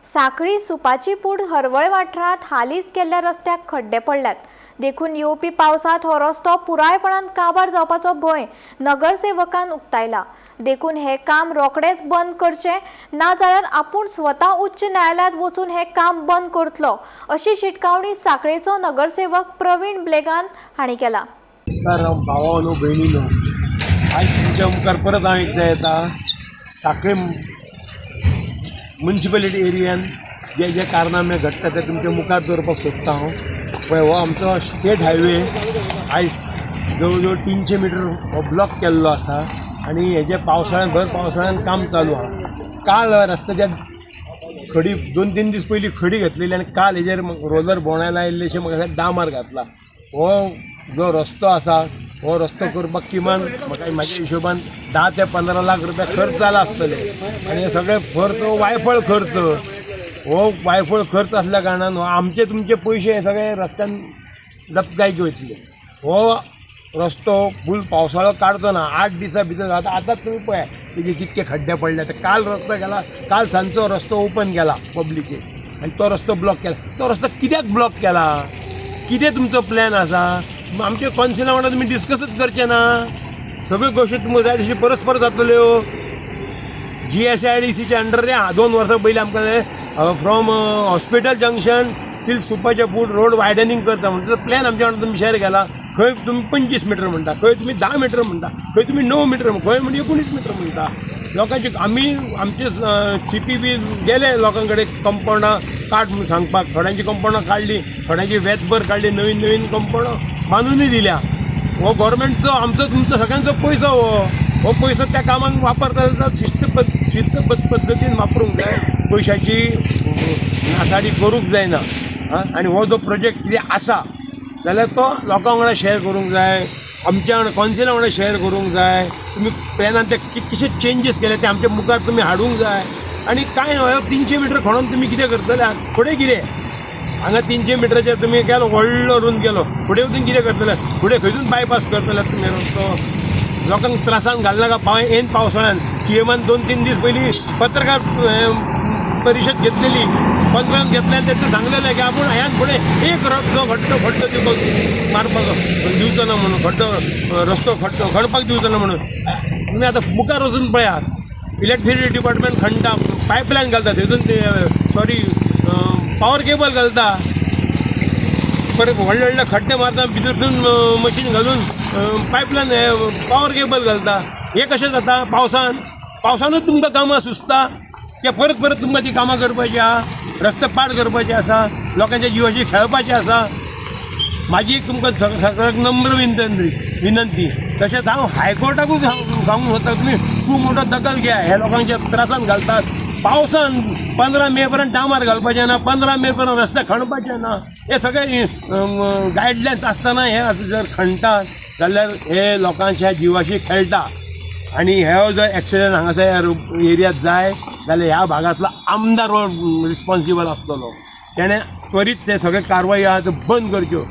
साखळी सुपाची पूड हरवळे वाठारांत हालींच केल्ल्या रस्त्याक खड्डे पडल्यात. देखून येवपी पावसांत हो रस्तो पुरायपणान काबार जावपाचो भंय नगरसेवकान उक्तायला. देखून हें काम रोखडेंच बंद करचें, नाजाल्यार आपूण स्वता उच्च न्यायालयांत वचून हें काम बंद करतलो, अशी शिटकावणी साखळेचो नगरसेवक प्रवीण ब्लेगान हांणी केला. सर, भावानो, भयणीनो, आयज तुमच्या मुखार परत हांव एकदां येता. साखळे मुन्सिपेलिटी एरियान जे जे कारनामे घडटा ते तुमच्या मुखार दवरपाक सोदता हांव. पळय, हो आमचो स्टेट हायवे आयज जवळ जवळ 300 मिटर हो ब्लॉक केल्लो आसा आनी हेजे पावसाळ्यान, भर पावसाळ्यान काम चालू आहा. काल रस्त्याच्या खडी, 2-3 दीस पयलीं खडी घातलेली आनी काल हेजेर रोलर भोंवडायला आयिल्लेशें म्हाका दिसता डामर घातला. हो जो रस्तो आसा, हो रस्तो करपाक किमान म्हाका म्हाज्या हिशोबान 10 ते 15 लाख रुपया खर्च जाला आसतले आनी हे सगळे खर्च हो वायफळ खर्च. हो वायफळ खर्च आसल्या कारणान हो आमचे तुमचे पयशे हे सगळे रस्त्यान दपकायचे वयतले. हो रस्तो फूल पावसाळो काडचो ना, 8 दिसां भितर. आतां आतांच तुमी पळया, तेजे कितके खड्डे पडले. आतां काल रस्तो केला, काल सांजचो रस्तो ओपन केला पब्लिकेक आनी तो रस्तो ब्लॉक केला. तो रस्तो कित्याक ब्लॉक केला? कितें तुमचो प्लॅन आसा? आमच्या कौन्सिला वांगडा तुमी डिस्कसूच करचे ना. सगळ्यो गोश्टी तुमकां जाय तशी परस्पर जातल्यो. जीएसआयडीसीच्या अंडर 2 वर्सां पयलीं आमकां फ्रॉम हॉस्पिटल जंक्शन टील सुपाच्या पूड रोड वायडनिंग करता म्हणटा प्लॅन आमच्या वांगडा तुमी शेअर केला. खंय तुमी 25 मिटर म्हणटा, खंय तुमी 10 मिटर म्हणटा, खंय तुमी 9 मिटर, खंय म्हणजे 19 मिटर म्हणटा. लोकांची आमी आमचे सीपी बी गेले लोकां कडेन कंपावंडां काड म्हणून सांगपाक. थोड्यांची कंपावंडां काडली, थोड्यांची वेतभर काडली, नवीन नवीन कंपावंडां बांदूनय दिल्या. हो गोवोरमेंटचो, आमचो, तुमचो, सगळ्यांचो पयसो. हो हो पयसो त्या कामाक वापरता जाल्यार शिस्तबद्ध पद्दतीन वापरूंक जाय. पयशाची नासाडी करूंक जायना. आं, आनी हो जो प्रोजेक्ट कितें आसा जाल्यार तो लोकां वांगडा शेअर करूंक जाय, आमच्या वांगडा, कौन्सिला वांगडा शेअर करूंक जाय. तुमी प्लॅनान ते कितकेशे चेंजीस केले ते आमच्या मुखार तुमी हाडूंक जाय. आनी कांय न्हय, 300 मिटर खणोन तुमी कितें करतले फुडें? कितें हांगा 300 मिटराचेर तुमी केलो, व्हडलो रूंद केलो, फुडें वचून कितें करतले? फुडें खंयसून बायपास करतले तुमी रस्तो? लोकांक त्रासान घालनाका. ऐन पावसाळ्यान सीएमान 2-3 दीस पयलीं पत्रकार परिशद घेतलेली, कॉन्फरन्स घेतले आनी तेतून सांगलेलें की आपूण ह्यान फुडें एक रस्तो खड्डो खड्डो दिवपाक मारपाक दिवचो ना म्हणून, खड्डो रस्तो खड्डो खणपाक दिवचो ना म्हणून. तुमी आतां मुखार वचून पळयात, इलेक्ट्रिसिटी डिपार्टमेंट खणटा, पायपलायन घालता थंयसून, सॉरी, पावर केबल घालता. परत व्हडले व्हडले खड्डे मारता, भितरसून मशीन घालून पायपलायन, पावर केबल घालता. हें कशें जाता पावसान? पावसानूच तुमकां कामां सुचता की परत परत तुमकां ती कामां करपाची आहा, रस्ते पाड करपाचे आसा, लोकांच्या जिवाशी खेळपाचें आसा. म्हाजी एक तुमकां सगळ्यांक नम्र विनंती विनंती. तशेंच हांव हायकोर्टाकूच सांगूंक सोदता, तुमी सु मोटो दखल घ्या. हे लोकांच्या त्रासान घालतात. पावसान 15 मे पर्यंत डांबर घालपाचें ना, 15 मे पर्यंत रस्ते खणपाचे ना. हे सगळे गायडलायन्स आसतना हे आतां जर खणटात जाल्यार हे लोकांच्या जिवाशी खेळटा. आनी हे जर एक्सिडंट हांगासर एरियात जाय जाल्यार ह्या भागांतलो आमदार हो रिस्पॉन्सिबल आसतलो. तेणें त्वरीत ते सगळे कारवाई आहा त्यो बंद करच्यो.